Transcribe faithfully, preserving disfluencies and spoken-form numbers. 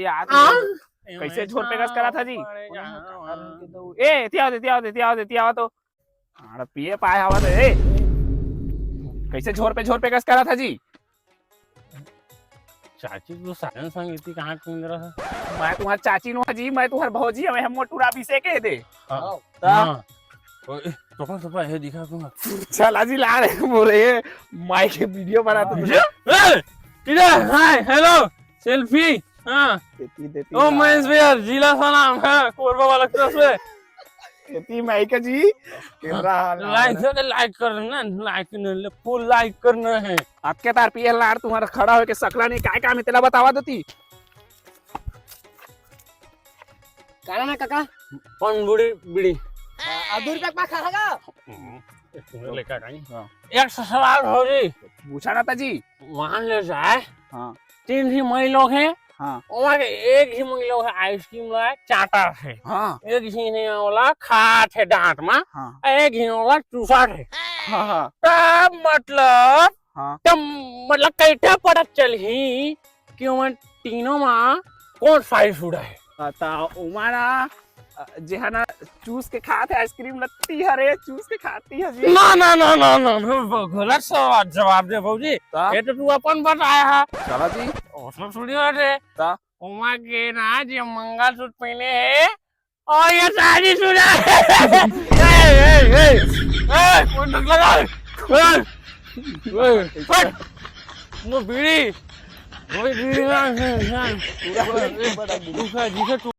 यार, कैसे झोर पे कस करा था जी? ए, एती आओ, एती आओ, एती आओ, एती आओ तो। हाँ, पिए पाए हवा तो, ए। कैसे झोर पे झोर पे कस करा था जी? चाची तो साजन संग इतनी कहाँ के मिल रहा है? मैं तुम्हार चाची नो जी, मैं तुम्हार भौजी हवे, हम मोटू राबी से कह दे। हाँ। हाँ। हाँ। ओए, ए, तो कौन सा है दिखा दूंगा। चला जी ला रे मोरे, ये माई के वीडियो बना तो। ए, ए, इधर, हाय, हेलो, सेल्फी। हाँ। देती, देती ओ ला। महेश भैया, जिला सलाम, हाँ, कोरबा वाला तरफ से। देती माई का जी, कैमरा हाँ, हाल like है। से like करना, like नहीं, फुल like करना है। आपके तार पिए लाड़ तुम्हारा खड़ा होके सकला नहीं, काय काम है तेला बतावा देती। काला ना काका? कौन बूढ़ी बीड़ी? आ, दू रुपया के पाँच खा लगा। हम्म, एक सौ सवाल हो जी। पूछा ना था जी। मान ले जाए, हाँ। तीन ही मई लोग हैं, हाँ। ओमा के एक ही मई लोग है, आइसक्रीम ला चाटा है, हाँ। एक ही ने ओला खात है दांत मा, हाँ। एक ही ओला चूसा है। हाँ, हाँ। तब मतलब, हाँ। तब मतलब कैसे पता चलही कि ओमन तीनों मा कौन साइज उड़ा है? आ, ता ओमा ना, अ, जे हा ना चूस के खात है आइसक्रीम लत्ती हरे, चूस के खाती है जी। ना, ना, ना, ना, ना, ना, वो गलत सवाल जवाब दे भौजी। ता? ये तो तू अपन बताया है। चला जी। ओसने थोड़ी बात है। ता? ओमा के ना जे मंगलसूत्र पहने है, और ये शादीशुदा है। ए, ए, ए, ए, कौन ढक लगा है? ए, ए, हट। वो बीड़ी, वो बीड़ी ना, ना, ना। दूसरा, दूसरा तू